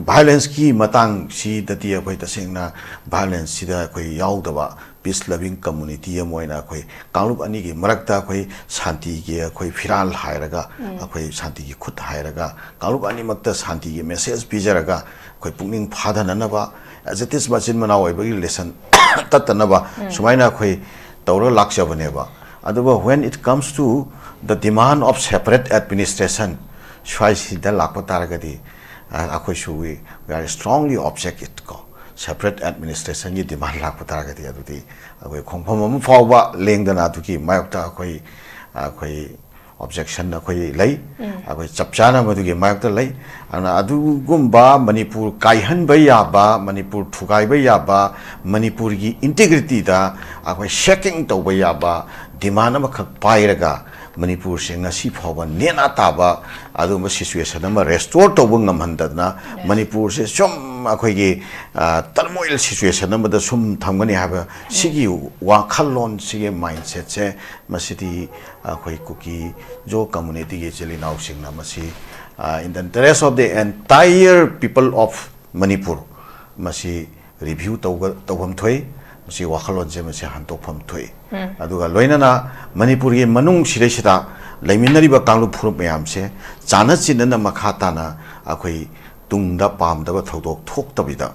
violenceꯀꯤ ꯃꯇꯥꯡꯁꯤꯗꯗꯤ ꯑꯩꯈꯣꯏ ꯇꯁꯦꯡꯅ violenceꯁꯤꯗ ꯑꯩꯈꯣꯏ ꯌꯥꯎꯗꯕ, peace loving community ꯑꯃ ꯑꯣꯏꯅ ꯑꯩꯈꯣꯏ ꯀꯥꯡꯂꯨꯞ ꯑꯅꯤꯒꯤ ꯃꯔꯛꯇ ꯑꯩꯈꯣꯏ ꯁꯥꯟꯇꯤꯒꯤ ꯑꯩꯈꯣꯏ ꯐꯤꯔꯥꯜ ꯍꯥꯏꯔꯒ, ꯑꯩꯈꯣꯏ ꯁꯥꯟꯇꯤꯒꯤ ꯈꯨꯠ ꯍꯥꯏꯔꯒ, ꯀꯥꯡꯂꯨꯞ ꯑꯅꯤꯃꯛꯇ ꯁꯥꯟꯇꯤꯒꯤ message ꯄꯤꯖꯔꯒ ꯑꯩꯈꯣꯏ ꯄꯨꯛꯅꯤꯡ ꯐꯥꯊꯅꯅꯕ, as it is ꯃꯆꯤꯟ ꯃꯅꯥꯎ ꯑꯣꯏꯕꯒꯤ relation ꯇꯠꯇꯅꯕ ꯁꯨꯃꯥꯏꯅ ꯑꯩꯈꯣꯏ ꯇꯧꯔꯒ ꯂꯥꯛꯆꯕꯅꯦꯕ꯫ ꯑꯗꯨꯒ when it comes to the demand of separate administration, ꯁ꯭ꯋꯥꯏꯁꯤꯗ ꯂꯥꯛꯄ ꯇꯥꯔꯒꯗꯤ ꯑꯩꯈꯣꯏꯁꯨ we, we are strongly object it ꯀꯣ꯫ Separate administrationꯒꯤ demand ꯂꯥꯛꯄ ꯇꯥꯔꯒꯗꯤ ꯑꯗꯨꯗꯤ ꯑꯩꯈꯣꯏ ꯈꯣꯡꯐꯝ ꯑꯃ ꯐꯥꯎꯕ ꯂꯦꯡꯗꯅ ꯑꯗꯨꯒꯤ ꯃꯥꯌꯣꯛꯇ ꯑꯩꯈꯣꯏ, ꯑꯩꯈꯣꯏ objection ꯑꯩꯈꯣꯏ ꯂꯩ꯫ ꯑꯩꯈꯣꯏ ꯆꯞ ꯆꯥꯅ ꯃꯗꯨꯒꯤ ꯃꯥꯌꯣꯛꯇ ꯂꯩ꯫ ꯑꯗꯨꯅ ꯑꯗꯨꯒꯨꯝꯕ ꯃꯅꯤꯄꯨꯔ ꯀꯥꯏꯍꯟꯕ ꯌꯥꯕ, ꯃꯅꯤꯄꯨꯔ ꯊꯨꯒꯥꯏꯕ ꯌꯥꯕ, ꯃꯅꯤꯄꯨꯔꯒꯤ integrityꯗ ꯑꯩꯈꯣꯏ shaking ꯇꯧꯕ ꯌꯥꯕ demand ꯑꯃꯈꯛ ꯄꯥꯏꯔꯒ ꯃꯅꯤꯄꯨꯔꯁꯦ ꯉꯁꯤ ꯐꯥꯎꯕ ꯅꯦꯅꯥ ꯇꯥꯕ ꯑꯗꯨꯒꯨꯝꯕ situation ꯑꯃ restore ꯇꯧꯕ ꯉꯝꯍꯟꯗꯗꯅ ꯃꯅꯤꯄꯨꯔꯁꯦ ꯁꯨꯝ ꯑꯩꯈꯣꯏꯒꯤ turmoil situation ꯑꯃꯗ ꯁꯨꯝ ꯊꯝꯒꯅꯤ ꯍꯥꯏꯕ ꯁꯤꯒꯤ ꯋꯥꯈꯜꯂꯣꯟ, ꯁꯤꯒꯤ mindsetꯁꯦ ꯃꯁꯤꯗꯤ ꯑꯩꯈꯣꯏ ꯀꯨꯀꯤ ꯖꯣ communityꯒꯤ ꯏꯆꯤꯜ ꯏꯅꯥꯎꯁꯤꯡꯅ ꯃꯁꯤ in the interest of the entire people of Manipur ꯃꯁꯤ review ꯇꯧꯕ, ꯇꯧꯐꯝ ꯊꯣꯛꯏ꯫ ꯃꯁꯤ ꯋꯥꯈꯜꯂꯣꯟꯁꯦ ꯃꯁꯤ ꯍꯟꯗꯣꯛꯐꯝ ꯊꯣꯛꯏ꯫ ꯑꯗꯨꯒ ꯂꯣꯏꯅꯅ ꯃꯅꯤꯄꯨꯔꯒꯤ ꯃꯅꯨꯡ ꯁꯤꯗꯩꯁꯤꯗ ꯂꯩꯃꯤꯟꯅꯔꯤꯕ ꯀꯥꯡꯂꯨꯞ ꯐꯨꯔꯨꯞ ꯃꯌꯥꯝꯁꯦ ꯆꯥꯟꯅ ꯆꯤꯟꯅꯅ ꯃꯈꯥ ꯇꯥꯅ ꯑꯩꯈꯣꯏ ꯇꯨꯡꯗ ꯄꯥꯝꯗꯕ ꯊꯧꯗꯣꯛ ꯊꯣꯛꯇꯕꯤꯗ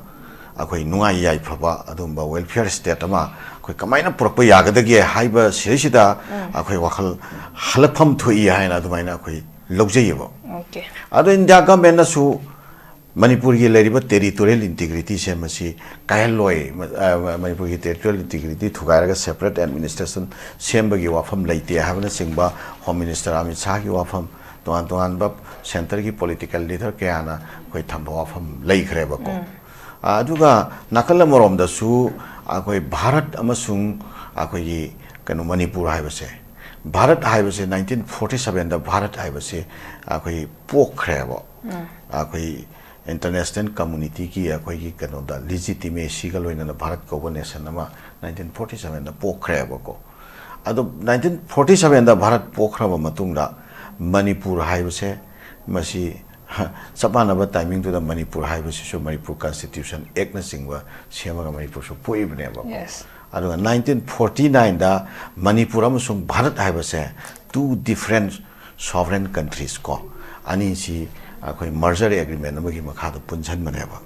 ꯑꯩꯈꯣꯏ ꯅꯨꯡꯉꯥꯏ ꯌꯥꯏꯐꯕ ꯑꯗꯨꯒꯨꯝꯕ welfare state ꯑꯃ ꯑꯩꯈꯣꯏ ꯀꯃꯥꯏꯅ ꯄꯨꯔꯛꯄ ꯌꯥꯒꯗꯒꯦ ꯍꯥꯏꯕ ꯁꯤꯗꯩꯁꯤꯗ ꯑꯩꯈꯣꯏ ꯋꯥꯈꯜ ꯍꯜꯂꯛꯐꯝ ꯊꯣꯛꯏ ꯍꯥꯏꯅ ꯑꯗꯨꯃꯥꯏꯅ ꯑꯩꯈꯣꯏ ꯂꯧꯖꯩꯌꯦꯕ꯫ Okay. ꯑꯗꯣ ꯏꯟꯗꯤꯌꯥ ꯒꯚꯔꯟꯃꯦꯟꯅꯁꯨ ꯃꯅꯤꯄꯨꯔꯒꯤ ꯂꯩꯔꯤꯕ territorial integrityꯁꯦ ꯃꯁꯤ ꯀꯥꯏꯍꯜꯂꯣꯏ, ꯃ-, ꯑ, ꯃ-, ꯃꯅꯤꯄꯨꯔꯒꯤ territorial integrity ꯊꯨꯒꯥꯏꯔꯒ separate administration ꯁꯦꯝꯕꯒꯤ ꯋꯥꯐꯝ ꯂꯩꯇꯦ ꯍꯥꯏꯕꯅꯆꯤꯡꯕ Home Minister ꯑꯃꯤꯠ ꯁꯥꯍꯒꯤ ꯋꯥꯐꯝ, ꯇꯣꯉꯥꯟ ꯇꯣꯉꯥꯟꯕ centreꯒꯤ political leader ꯀꯌꯥꯅ ꯑꯩꯈꯣꯏ ꯊꯝꯕ ꯋꯥꯐꯝ ꯂꯩꯈ꯭ꯔꯦꯕꯀꯣ꯫ ꯑ, ꯑꯗꯨꯒ ꯅꯥꯀꯜ ꯑꯃꯔꯣꯝꯗꯁꯨ ꯑꯩꯈꯣꯏ ꯚꯥꯔꯠ ꯑꯃꯁꯨꯡ ꯑꯩꯈꯣꯏꯒꯤ ꯀꯩꯅꯣ ꯃꯅꯤꯄꯨꯔ ꯍꯥꯏꯕꯁꯦ, ꯚꯥꯔꯠ ꯍꯥꯏꯕꯁꯦ nineteen forty sevenꯗ ꯚꯥꯔꯠ ꯍꯥꯏꯕꯁꯦ ꯑꯩꯈꯣꯏ ꯄꯣꯛꯈ꯭ꯔꯦꯕ꯫ ꯑꯩꯈꯣꯏ international communityꯒꯤ ꯑꯩꯈꯣꯏꯒꯤ ꯀꯩꯅꯣꯗ legitimacyꯒ ꯂꯣꯏꯅꯅ ꯚꯥꯔꯠ ꯀꯧꯕ nation ꯑꯃ nineteen forty sevenꯗ ꯄꯣꯛꯈ꯭ꯔꯦꯕꯀꯣ꯫ ꯑꯗꯣ nineteen forty sevenꯗ ꯚꯥꯔꯠ ꯄꯣꯛꯈ꯭ꯔꯕ ꯃꯇꯨꯡꯗ ꯃꯅꯤꯄꯨꯔ ꯍꯥꯏꯕꯁꯦ ꯃꯁꯤ ꯆꯞ ꯃꯥꯟꯅꯕ timingꯗꯨꯗ ꯃꯅꯤꯄꯨꯔ ꯍꯥꯏꯕꯁꯤꯁꯨ ꯃꯅꯤꯄꯨꯔ Constitution Actꯅꯆꯤꯡꯕ ꯁꯦꯝꯃꯒ ꯃꯅꯤꯄꯨꯔꯁꯨ ꯄꯣꯛꯏꯕꯅꯦꯕꯀꯣ꯫ Yes. ꯑꯗꯨꯒ nineteen forty nineꯗ ꯃꯅꯤꯄꯨꯔ ꯑꯃꯁꯨꯡ ꯚꯥꯔꯠ ꯍꯥꯏꯕꯁꯦ two different sovereign countries ꯀꯣ, ꯑꯅꯤꯁꯤ ꯑꯩꯈꯣꯏ merger agreement ꯑꯃꯒꯤ ꯃꯈꯥꯗ ꯄꯨꯟꯁꯤꯟꯕꯅꯦꯕ꯫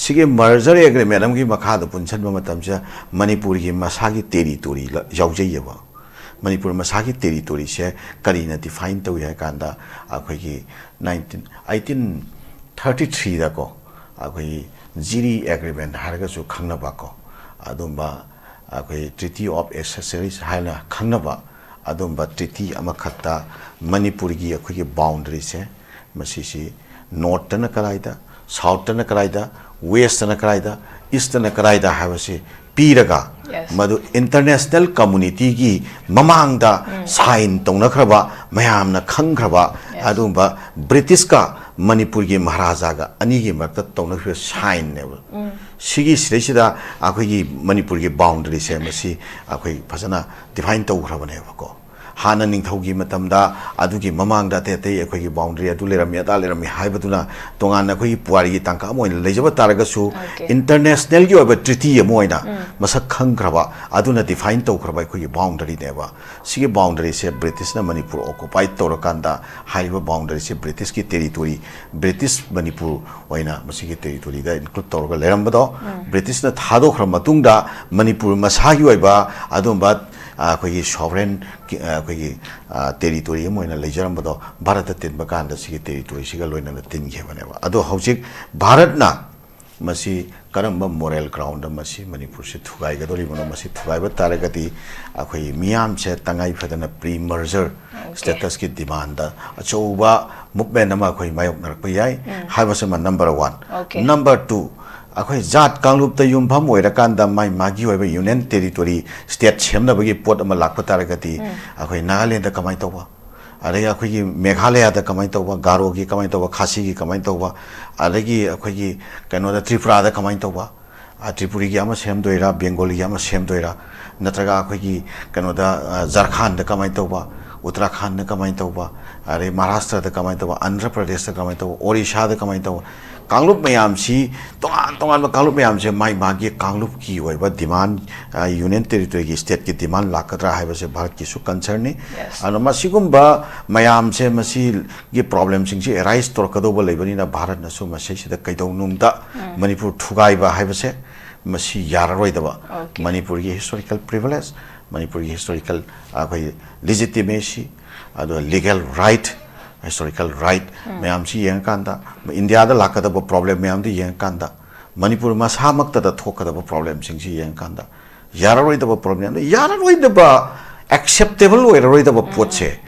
ꯁꯤꯒꯤ merger agreement ꯑꯃꯒꯤ ꯃꯈꯥꯗ ꯄꯨꯟꯁꯤꯟꯕ ꯃꯇꯝꯁꯤꯗ ꯃꯅꯤꯄꯨꯔꯒꯤ ꯃꯁꯥꯒꯤ territory ꯂ-, ꯌꯥꯎꯖꯩꯌꯦꯕ꯫ ꯃꯅꯤꯄꯨꯔ ꯃꯁꯥꯒꯤ territoryꯁꯦ ꯀꯔꯤꯅ define ꯇꯧꯏ ꯍꯥꯏ ꯀꯥꯟꯗ ꯑꯩꯈꯣꯏꯒꯤ nineteen, eighteen thirty threeꯗꯀꯣ, ꯑꯩꯈꯣꯏꯒꯤ ꯖꯤꯔꯤ agreement ꯍꯥꯏꯔꯒꯁꯨ ꯈꯪꯅꯕꯀꯣ, ꯑꯗꯨꯝꯕ ꯑꯩꯈꯣꯏ Treaty of Accessories ꯍꯥꯏꯅ ꯈꯪꯅꯕ ꯑꯗꯨꯝꯕ treaty ꯑꯃꯈꯛꯇ ꯃꯅꯤꯄꯨꯔꯒꯤ ꯑꯩꯈꯣꯏꯒꯤ boundaryꯁꯦ ꯃꯁꯤꯁꯤ northꯇꯅ ꯀꯗꯥꯏꯗ, southꯇꯅ ꯀꯗꯥꯏꯗ, westꯇꯅ ꯀꯗꯥꯏꯗ, eastꯇꯅ ꯀꯗꯥꯏꯗ ꯍꯥꯏꯕꯁꯤ ꯄꯤꯔꯒ Yes. ꯃꯗꯨ international communityꯒꯤ ꯃꯃꯥꯡꯗ sign ꯇꯧꯅꯈ꯭ꯔꯕ, ꯃꯌꯥꯝꯅ ꯈꯪꯈ꯭ꯔꯕ Yes. ꯑꯗꯨꯒꯨꯝꯕ ꯕ꯭ꯔꯤꯇꯤꯁꯀ ꯃꯅꯤꯄꯨꯔꯒꯤ ꯃꯍꯥꯔꯥꯖꯥꯒ ꯑꯅꯤꯒꯤ ꯃꯔꯛꯇ ꯇꯧꯅꯈꯤꯕ signꯅꯦꯕ꯫ ꯁꯤꯒꯤ ꯁꯤꯗꯩꯁꯤꯗ ꯑꯩꯈꯣꯏꯒꯤ ꯃꯅꯤꯄꯨꯔꯒꯤ boundaryꯁꯦ ꯃꯁꯤ ꯑꯩꯈꯣꯏ ꯐꯖꯅ define ꯇꯧꯈ꯭ꯔꯕꯅꯦꯕꯀꯣ꯫ ꯍꯥꯟꯅ ꯅꯤꯡꯊꯧꯒꯤ ꯃꯇꯝꯗ ꯑꯗꯨꯒꯤ ꯃꯃꯥꯡꯗ ꯑꯇꯩ ꯑꯇꯩ ꯑꯩꯈꯣꯏꯒꯤ ꯕꯥꯎꯟꯗꯔꯤ ꯑꯗꯨ ꯂꯩꯔꯝꯃꯤ, ꯑꯗꯥ ꯂꯩꯔꯝꯃꯤ ꯍꯥꯏꯕꯗꯨꯅ ꯇꯣꯉꯥꯟꯅ ꯑꯩꯈꯣꯏꯒꯤ ꯄꯨꯋꯥꯔꯤꯒꯤ ꯇꯥꯡꯀꯛ ꯑꯃ ꯑꯣꯏꯅ ꯂꯩꯖꯕ ꯇꯥꯔꯒꯁꯨ, Okay. ꯏꯟꯇꯔꯅꯦꯁꯅꯦꯜꯒꯤ ꯑꯣꯏꯕ ꯇ꯭ꯔꯤꯇꯤ ꯑꯃ ꯑꯣꯏꯅ ꯃꯁꯛ ꯈꯪꯈ꯭ꯔꯕ, ꯑꯗꯨꯅ ꯗꯤꯐꯥꯏꯟ ꯇꯧꯈ꯭ꯔꯕ ꯑꯩꯈꯣꯏꯒꯤ ꯕꯥꯎꯟꯗꯔꯤꯅꯦꯕ꯫ ꯁꯤꯒꯤ ꯕꯥꯎꯟꯗꯔꯤꯁꯦ ꯕ꯭ꯔꯤꯇꯤꯁꯅ ꯃꯅꯤꯄꯨꯔ ꯑꯣꯀꯨꯄꯥꯏ ꯇꯧꯔꯀꯥꯟꯗ ꯍꯥꯏꯔꯤꯕ ꯕꯥꯎꯟꯗꯔꯤꯁꯦ ꯕ꯭ꯔꯤꯇꯤꯁꯀꯤ ꯇꯦꯔꯤꯇꯣꯔꯤ, ꯕ꯭ꯔꯤꯇꯤꯁ ꯃꯅꯤꯄꯨꯔ ꯑꯣꯏꯅ ꯃꯁꯤꯒꯤ ꯇꯦꯔꯤꯇꯣꯔꯤꯗ ꯏꯟꯀ꯭ꯂꯨꯗ ꯇꯧꯔꯒ ꯂꯩꯔꯝꯕꯗꯣ, ꯕ꯭ꯔꯤꯇꯤꯁꯅ ꯊꯥꯗꯣꯛꯈ꯭ꯔ ꯃꯇꯨꯡꯗ ꯃꯅꯤꯄꯨꯔ ꯃꯁꯥꯒꯤ ꯑꯣꯏꯕ ꯑꯗꯨꯝꯕ, ꯑ, ꯑꯩꯈꯣꯏꯒꯤ ꯁꯣꯚꯔꯦꯟ, ꯑ, ꯑꯩꯈꯣꯏꯒꯤ, ꯑ, ꯇꯦꯔꯤꯇꯣꯔꯤ ꯑꯃ ꯑꯣꯏꯅ ꯂꯩꯖꯔꯝꯕꯗꯣ ꯚꯥꯔꯠꯇ ꯇꯤꯟꯕ ꯀꯥꯟꯗ ꯁꯤꯒꯤ ꯇꯦꯔꯤꯇꯣꯔꯤꯁꯤꯒ ꯂꯣꯏꯅꯅ ꯇꯤꯟꯈꯤꯕꯅꯦꯕ꯫ ꯑꯗꯣ ꯍꯧꯖꯤꯛ ꯚꯥꯔꯠꯅ ꯃꯁꯤ ꯀꯔꯝꯕ ꯃꯣꯔꯦꯜ ꯒ꯭ꯔꯥꯎꯟꯗ ꯃꯁꯤ ꯃꯅꯤꯄꯨꯔꯁꯤ ꯊꯨꯒꯥꯏꯒꯗꯧꯔꯤꯕꯅꯣ? ꯃꯁꯤ ꯊꯨꯒꯥꯏꯕ ꯇꯥꯔꯒꯗꯤ ꯑꯩꯈꯣꯏ ꯃꯤꯌꯥꯝꯁꯦ ꯇꯉꯥꯏ ꯐꯗꯅ ꯄ꯭ꯔꯤ ꯃꯔꯖꯔ ꯁ꯭ꯇꯦꯇꯁꯀꯤ ꯗꯤꯃꯥꯟꯗ ꯑꯆꯧꯕ ꯃꯨꯞꯃꯦꯟ ꯑꯃ ꯑꯩꯈꯣꯏ ꯃꯥꯌꯣꯛꯅꯔꯛꯄ ꯌꯥꯏ ꯍꯥꯏꯕꯁꯤꯃ number one. Okay. Number two, ꯑꯩꯈꯣꯏ ꯖꯥꯠ ꯀꯥꯡꯂꯨꯞꯇ ꯌꯨꯝꯐꯝ ꯑꯣꯏꯔꯀꯥꯟꯗ ꯃꯥꯏ ꯃꯥꯒꯤ ꯑꯣꯏꯕ ꯌꯨꯅꯤꯌꯟ ꯇꯦꯔꯤꯇꯣꯔꯤ, ꯁ꯭ꯇꯦꯠ ꯁꯦꯝꯅꯕꯒꯤ ꯄꯣꯠ ꯑꯃ ꯂꯥꯛꯄ ꯇꯥꯔꯒꯗꯤ ꯑꯩꯈꯣꯏ ꯅꯥꯒꯥꯂꯦꯟꯗ ꯀꯃꯥꯏꯅ ꯇꯧꯕ, ꯑꯗꯒꯤ ꯑꯩꯈꯣꯏꯒꯤ ꯃꯦꯘꯥꯂꯌꯥꯗ ꯀꯃꯥꯏꯅ ꯇꯧꯕ, ꯒꯥꯔꯣꯒꯤ ꯀꯃꯥꯏꯅ ꯇꯧꯕ, ꯈꯥꯁꯤꯒꯤ ꯀꯃꯥꯏꯅ ꯇꯧꯕ, ꯑꯗꯒꯤ ꯑꯩꯈꯣꯏꯒꯤ ꯀꯩꯅꯣꯗ ꯇ꯭ꯔꯤꯄꯨꯔꯥꯗ ꯀꯃꯥꯏꯅ ꯇꯧꯕ, ꯑ, ꯇ꯭ꯔꯤꯄꯨꯔꯤꯒꯤ ꯑꯃ ꯁꯦꯝꯗꯣꯏꯔꯥ, ꯕꯦꯡꯒꯣꯂꯤꯒꯤ ꯑꯃ ꯁꯦꯝꯗꯣꯏꯔꯥ, ꯅꯠꯇ꯭ꯔꯒ ꯑꯩꯈꯣꯏꯒꯤ ꯀꯩꯅꯣꯗ, ꯑ, ꯖꯔꯈꯥꯟꯗ ꯀꯃꯥꯏꯅ ꯇꯧꯕ, ꯎꯠꯇꯔꯥꯈꯥꯟꯗ ꯀꯃꯥꯏꯅ ꯇꯧꯕ, ꯑꯗꯩ ꯃꯍꯥꯔꯥꯁꯇ꯭ꯔꯗ ꯀꯃꯥꯏꯅ ꯇꯧꯕ, ꯑꯟꯙ꯭ꯔ ꯄ꯭ꯔꯗꯦꯁꯇ ꯀꯃꯥꯏꯅ ꯇꯧꯕ, ꯑꯣꯔꯤꯁꯥꯗ ꯀꯃꯥꯏꯅ ꯇꯧꯕ, ꯀꯥꯡꯂꯨꯞ ꯃꯌꯥꯝꯁꯤ, ꯇꯣꯉꯥꯟ ꯇꯣꯉꯥꯟꯕ ꯀꯥꯡꯂꯨꯞ ꯃꯌꯥꯝꯁꯦ ꯃꯥꯏ ꯃꯥꯒꯤ ꯀꯥꯡꯂꯨꯞꯀꯤ ꯑꯣꯏꯕ ꯗꯤꯃꯥꯟ, ꯑ, ꯌꯨꯅꯤꯌꯟ ꯇꯦꯔꯤꯇꯣꯔꯤꯒꯤ ꯁ꯭ꯇꯦꯠꯀꯤ ꯗꯤꯃꯥꯟ ꯂꯥꯛꯀꯗ꯭ꯔꯥ ꯍꯥꯏꯕꯁꯦ ꯚꯥꯔꯠꯀꯤꯁꯨ ꯀꯟꯁꯔꯟꯅꯤ꯫ Yes. ꯑꯗꯨꯅ ꯃꯁꯤꯒꯨꯝꯕ ꯃꯌꯥꯝꯁꯦ, ꯃꯁꯤꯒꯤ ꯄ꯭ꯔꯣꯕ꯭ꯂꯦꯝꯁꯤꯡꯁꯤ ꯑꯦꯔꯥꯏꯁ ꯇꯧꯔꯛꯀꯗꯧꯕ ꯂꯩꯕꯅꯤꯅ ꯚꯥꯔꯠꯅꯁꯨ ꯃꯁꯤꯁꯤꯗ ꯀꯩꯗꯧꯅꯨꯡꯗ ꯃꯅꯤꯄꯨꯔ ꯊꯨꯒꯥꯏꯕ ꯍꯥꯏꯕꯁꯦ ꯃꯁꯤ ꯌꯥꯔꯔꯣꯏꯗꯕ꯫ Okay. ꯃꯅꯤꯄꯨꯔꯒꯤ ꯍꯤꯁꯇꯣꯔꯤꯀꯦꯜ ꯄ꯭ꯔꯤꯚꯤꯂꯦꯖ, ꯃꯅꯤꯄꯨꯔꯒꯤ ꯍꯤꯁꯇꯣꯔꯤꯀꯦꯜ ꯑꯩꯈꯣꯏ ꯂꯤꯖꯤꯇꯤꯃꯦꯁꯤ, ꯑꯗꯨꯒ ꯂꯤꯒꯦꯜ ꯔꯥꯏꯠ, ꯍꯤꯁꯇꯣꯔꯤꯀꯦꯜ ꯔꯥꯏꯠ ꯃꯌꯥꯝꯁꯤ ꯌꯦꯡꯉꯀꯥꯟꯗ, ꯏꯟꯗꯤꯌꯥꯗ ꯂꯥꯛꯀꯗꯕ ꯄ꯭ꯔꯣꯕ꯭ꯂꯦꯝ ꯃꯌꯥꯝꯗꯨ ꯌꯦꯡꯉꯀꯥꯟꯗ, ꯃꯅꯤꯄꯨꯔ ꯃꯁꯥꯃꯛꯇꯗ ꯊꯣꯛꯀꯗꯕ ꯄ꯭ꯔꯣꯕ꯭ꯂꯦꯝꯁꯤꯡꯁꯤ ꯌꯦꯡꯉꯀꯥꯟꯗ, ꯌꯥꯔꯔꯣꯏꯗꯕ ꯄ꯭ꯔꯣꯕ꯭ꯂꯦꯝꯗ ꯌꯥꯔꯔꯣꯏꯗꯕ, ꯑꯦꯛꯁꯦꯞꯇꯦꯕꯜ ꯑꯣꯏꯔꯔꯣꯏꯗꯕ ꯄꯣꯠꯁꯦ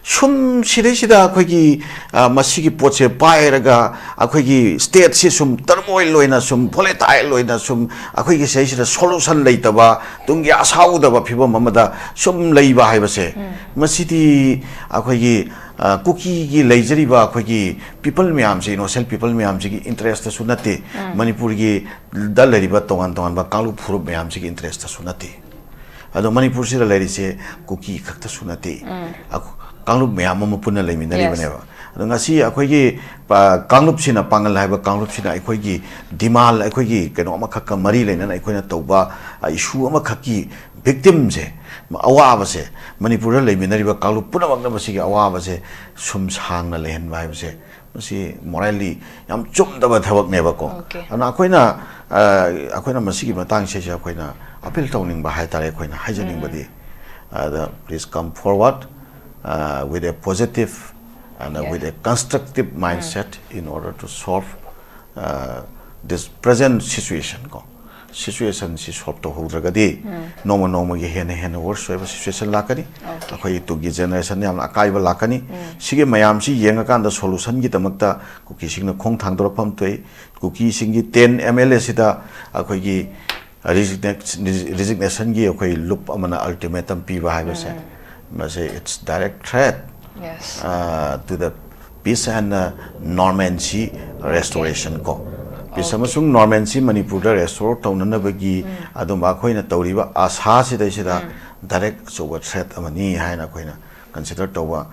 ꯁꯨꯝ ꯁꯤꯗꯩꯁꯤꯗ ꯑꯩꯈꯣꯏꯒꯤ, ꯑ, ꯃꯁꯤꯒꯤ ꯄꯣꯠꯁꯦ ꯄꯥꯏꯔꯒ ꯑꯩꯈꯣꯏꯒꯤ ꯁ꯭ꯇꯦꯠꯁꯤ ꯁꯨꯝ ꯇꯔꯃꯣꯏꯜ ꯑꯣꯏꯅ, ꯁꯨꯝ ꯚꯣꯂꯦꯇꯥꯏꯜ ꯑꯣꯏꯅ, ꯁꯨꯝ ꯑꯩꯈꯣꯏꯒꯤ ꯁꯤꯗꯩꯁꯤꯗ ꯁꯣꯂꯨꯁꯟ ꯂꯩꯇꯕ, ꯇꯨꯡꯒꯤ ꯑꯁꯥ ꯎꯗꯕ ꯐꯤꯕꯝ ꯑꯃꯗ ꯁꯨꯝ ꯂꯩꯕ ꯍꯥꯏꯕꯁꯦ, ꯃꯁꯤꯗꯤ ꯑꯩꯈꯣꯏꯒꯤ, ꯑ, ꯀꯨꯀꯤꯒꯤ ꯂꯩꯖꯔꯤꯕ ꯑꯩꯈꯣꯏꯒꯤ ꯄꯤꯄꯜ ꯃꯌꯥꯝꯁꯤ, ꯏꯅꯣꯁꯦꯟ ꯄꯤꯄꯜ ꯃꯌꯥꯝꯁꯤꯒꯤ ꯏꯟꯇꯔꯦꯁꯇꯁꯨ ꯅꯠꯇꯦ, ꯃꯅꯤꯄꯨꯔꯒꯤ ꯗ ꯂꯩꯔꯤꯕ ꯇꯣꯉꯥꯟ ꯇꯣꯉꯥꯟꯕ ꯀꯥꯡꯂꯨꯞ ꯐꯨꯔꯨꯞ ꯃꯌꯥꯝꯁꯤꯒꯤ ꯏꯟꯇꯔꯦꯁꯇꯁꯨ ꯅꯠꯇꯦ꯫ ꯑꯗꯣ ꯃꯅꯤꯄꯨꯔꯁꯤꯗ ꯂꯩꯔꯤꯁꯦ ꯀꯨꯀꯤ ꯈꯛꯇꯁꯨ ꯅꯠꯇꯦ, ꯑꯩꯈꯣ-, ꯀꯥꯡꯂꯨꯞ ꯃꯌꯥꯝ ꯑꯃ ꯄꯨꯟꯅ ꯂꯩꯃꯤꯟꯅꯔꯤꯕꯅꯦꯕ꯫ ꯑꯗꯣ ꯉꯁꯤ ꯑꯩꯈꯣꯏꯒꯤ ꯄ-, ꯀꯥꯡꯂꯨꯞꯁꯤꯅ, ꯄꯥꯉꯜ ꯍꯥꯏꯕ ꯀꯥꯡꯂꯨꯞꯁꯤꯅ ꯑꯩꯈꯣꯏꯒꯤ demand, ꯑꯩꯈꯣꯏꯒꯤ ꯀꯩꯅꯣ ꯑꯃꯈꯛꯀ ꯃꯔꯤ ꯂꯩꯅꯅ ꯑꯩꯈꯣꯏꯅ ꯇꯧꯕ, ꯑ, issue ꯑꯃꯈꯛꯀꯤ victimꯁꯦ, ꯑꯋꯥꯕꯁꯦ, ꯃꯅꯤꯄꯨꯔꯗ ꯂꯩꯃꯤꯟꯅꯔꯤꯕ ꯀꯥꯡꯂꯨꯞ ꯄꯨꯝꯅꯃꯛꯅ ꯃꯁꯤꯒꯤ ꯑꯋꯥꯕꯁꯦ ꯁꯨꯝ ꯁꯥꯡꯅ ꯂꯩꯍꯟꯕ ꯍꯥꯏꯕꯁꯦ, ꯃꯁꯤ morally ꯌꯥꯝ ꯆꯨꯝꯗꯕ ꯊꯕꯛꯅꯦꯕꯀꯣ꯫ Okay. ꯑꯗꯨꯅ ꯑꯩꯈꯣꯏꯅ, ꯑ, ꯑꯩꯈꯣꯏꯅ ꯃꯁꯤꯒꯤ ꯃꯇꯥꯡꯁꯤꯁꯦ ꯑꯩꯈꯣꯏꯅ appeal ꯇꯧꯅꯤꯡꯕ ꯍꯥꯏꯇꯥꯔꯦ, ꯑꯩꯈꯣꯏꯅ ꯍꯥꯏꯖꯅꯤꯡꯕꯗꯤ, ꯑꯗ please come forward, uh, with a positive and, uh, with a constructive mindset in order to solve, uh, this present situation ꯀꯣ꯫ Situationꯁꯤ solve ꯇꯧꯍꯧꯗ꯭ꯔꯒꯗꯤ ꯅꯣꯡꯃ ꯅꯣꯡꯃꯒꯤ ꯍꯦꯟꯅ ꯍꯦꯟꯅ worse ꯑꯣꯏꯕ situation ꯂꯥꯛꯀꯅꯤ꯫ Okay. ꯑꯩꯈꯣꯏꯒꯤ ꯇꯨꯡꯒꯤ generation ꯌꯥꯝꯅ ꯑꯀꯥꯏꯕ ꯂꯥꯛꯀꯅꯤ꯫ ꯁꯤꯒꯤ ꯃꯌꯥꯝꯁꯤ ꯌꯦꯡꯉꯀꯥꯟꯗ solutionꯒꯤꯗꯃꯛꯇ ꯀꯨꯀꯤꯁꯤꯡꯅ ꯈꯣꯡ ꯊꯥꯡꯗꯣꯔꯛꯐꯝ ꯊꯣꯛꯏ꯫ ꯀꯨꯀꯤꯁꯤꯡꯒꯤ ten MLAꯁꯤꯗ ꯑꯩꯈꯣꯏꯒꯤ resigna-, resignationꯒꯤ ꯑꯩꯈꯣꯏ ꯂꯨꯞ ꯑꯃꯅ ultimatum ꯄꯤꯕ ꯍꯥꯏꯕꯁꯦ, ꯃꯁꯤ it's direct threat, yes, uh, to the peace and, uh, normalcy restoration ꯀꯣ꯫ Peace ꯑꯃꯁꯨꯡ normalcy ꯃꯅꯤꯄꯨꯔꯗ restore ꯇꯧꯅꯅꯕꯒꯤ ꯑꯗꯨꯝꯕ ꯑꯩꯈꯣꯏꯅ ꯇꯧꯔꯤꯕ ꯑꯥꯁꯥꯁꯤꯗꯩꯁꯤꯗ direct ꯑꯆꯧꯕ threat ꯑꯃꯅꯤ ꯍꯥꯏꯅ ꯑꯩꯈꯣꯏꯅ consider ꯇꯧꯕ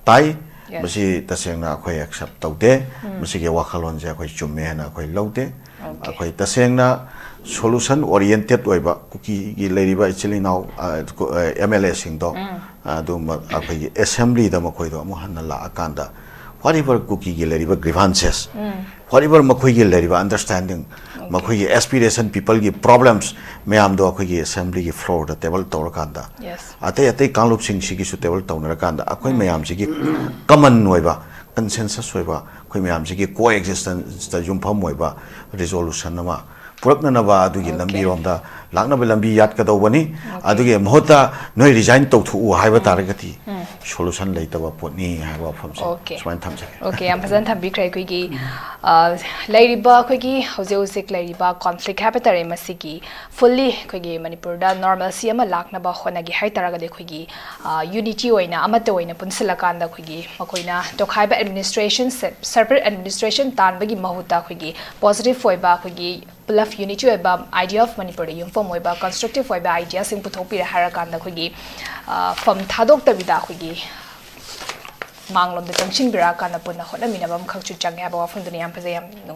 ꯇꯥꯏ꯫ Yes. ꯃꯁꯤ ꯇꯁꯦꯡꯅ ꯑꯩꯈꯣꯏ accept ꯇꯧꯗꯦ꯫ ꯃꯁꯤꯒꯤ ꯋꯥꯈꯜꯂꯣꯟꯁꯦ ꯑꯩꯈꯣꯏ ꯆꯨꯝꯃꯦ ꯍꯥꯏꯅ ꯑꯩꯈꯣꯏ ꯂꯧꯗꯦ꯫ Okay. ꯑꯩꯈꯣꯏ ꯇꯁꯦꯡꯅ solution oriented ꯑꯣꯏꯕ, ꯀꯨꯀꯤꯒꯤ ꯂꯩꯔꯤꯕ ꯏꯆꯤꯜ ꯏꯅꯥꯎ, ꯑ, ꯀꯨ-, ꯑ, MLAꯁꯤꯡꯗꯣ, ꯑꯗꯨꯝꯕ ꯑꯩꯈꯣꯏꯒꯤ assemblyꯗ ꯃꯈꯣꯏꯗꯣ ꯑꯃꯨꯛ ꯍꯟꯅ ꯂꯥꯛꯑꯀꯥꯟꯗ, whatever ꯀꯨꯀꯤꯒꯤ ꯂꯩꯔꯤꯕ grievances, whatever ꯃꯈꯣꯏꯒꯤ ꯂꯩꯔꯤꯕ understanding, ꯃꯈꯣꯏꯒꯤ aspiration, peopleꯒꯤ problems ꯃꯌꯥꯝꯗꯣ ꯑꯩꯈꯣꯏꯒꯤ assemblyꯒꯤ floorꯗ table ꯇꯧꯔꯀꯥꯟꯗ, yes, ꯑꯇꯩ ꯑꯇꯩ ꯀꯥꯡꯂꯨꯞꯁꯤꯡꯁꯤꯒꯤꯁꯨ table ꯇꯧꯅꯔꯀꯥꯟꯗ ꯑꯩꯈꯣꯏ ꯃꯌꯥꯝꯁꯤꯒꯤ common ꯑꯣꯏꯕ, consensus ꯑꯣꯏꯕ, ꯑꯩꯈꯣꯏ ꯃꯌꯥꯝꯁꯤꯒꯤ coexistenceꯇ ꯌꯨꯝꯐꯝ ꯑꯣꯏꯕ resolution ꯑꯃ ꯄꯨꯔꯛꯅꯅꯕ ꯑꯗꯨꯒꯤ ꯂꯝꯕꯤꯔꯣꯝꯗ ꯂꯥꯛꯅꯕ ꯂꯝꯕꯤ ꯌꯥꯠꯀꯗꯧꯕꯅꯤ꯫ ꯑꯗꯨꯒꯤ ꯃꯍꯨꯠꯇ ꯅꯣꯏ resign ꯇꯧꯊꯣꯛꯎ ꯍꯥꯏꯕ ꯇꯥꯔꯒꯗꯤ solution ꯂꯩꯇꯕ ꯄꯣꯠꯅꯤ ꯍꯥꯏꯕ ꯋꯥꯐꯝꯁꯦ꯫ Okay. ꯁꯨꯃꯥꯏꯅ ꯊꯝꯖꯒꯦ꯫ Okay, ꯌꯥꯝ ꯐꯖꯅ ꯊꯝꯕꯤꯈ꯭ꯔꯦ꯫ ꯑꯩꯈꯣꯏꯒꯤ ꯂꯩꯔꯤꯕ ꯑꯩꯈꯣꯏꯒꯤ ꯍꯧꯖꯤꯛ ꯍꯧꯖꯤꯛ ꯂꯩꯔꯤꯕ ꯀꯣꯟꯐ꯭ꯂꯤꯛ ꯍꯥꯏꯕ ꯇꯥꯔꯦ, ꯃꯁꯤꯒꯤ ꯐꯨꯜꯂꯤ ꯑꯩꯈꯣꯏꯒꯤ ꯃꯅꯤꯄꯨꯔꯗ ꯅꯣꯔꯃꯦꯜꯁꯤ ꯑꯃ ꯂꯥꯛꯅꯕ ꯍꯣꯠꯅꯒꯦ ꯍꯥꯏ ꯇꯥꯔꯒꯗꯤ, ꯑꯩꯈꯣꯏꯒꯤ ꯌꯨꯅꯤꯇꯤ ꯑꯣꯏꯅ, ꯑꯃꯠꯇ ꯑꯣꯏꯅ ꯄꯨꯟꯁꯤꯜꯂꯀꯥꯟꯗ, ꯑꯩꯈꯣꯏꯒꯤ ꯃꯈꯣꯏꯅ ꯇꯣꯈꯥꯏꯕ ꯑꯦꯗꯃꯤꯅꯤꯁꯇ꯭ꯔꯦꯁꯟ, ꯁꯦꯄꯔꯦꯠ ꯑꯦꯗꯃꯤꯅꯤꯁꯇ꯭ꯔꯦꯁꯟ ꯇꯥꯟꯕꯒꯤ ꯃꯍꯨꯠꯇ, ꯑꯩꯈꯣꯏꯒꯤ ꯄꯣꯖꯤꯇꯤꯚ ꯑꯣꯏꯕ, ꯑꯩꯈꯣꯏꯒꯤ ꯄꯨꯂꯞ ꯌꯨꯅꯤꯇꯤ ꯑꯣꯏꯕ, Idea of ꯃꯅꯤꯄꯨꯔꯗ ꯌꯨꯝꯐꯝ ꯑꯣꯏꯕ ꯀꯟꯁꯇ꯭ꯔꯛꯇꯤꯚ ꯑꯣꯏꯕ ꯑꯥꯏꯗꯤꯌꯥꯁꯤꯡ ꯄꯨꯊꯣꯛꯄꯤꯔꯦ ꯍꯥꯏꯔꯀꯥꯟꯗ, ꯑꯩꯈꯣꯏꯒꯤ ꯐꯝ ꯊꯥꯗꯣꯛꯇꯕꯤꯗ ꯑꯩꯈꯣꯏꯒꯤ ꯃꯥꯡꯂꯣꯝꯗ ꯆꯪꯁꯤꯟꯕꯤꯔꯛꯑꯀꯥꯟꯗ ꯄꯨꯟꯅ ꯍꯣꯠꯅꯃꯤꯟꯅꯕ ꯑꯃꯈꯛꯁꯨ ꯆꯪꯉꯦ ꯍꯥꯏꯕ ꯋꯥꯐꯝꯗꯨꯅꯤ꯫ ꯌꯥꯝ ꯐꯖꯩ, ꯌꯥꯝ ꯅꯨꯡꯉꯥꯏ꯫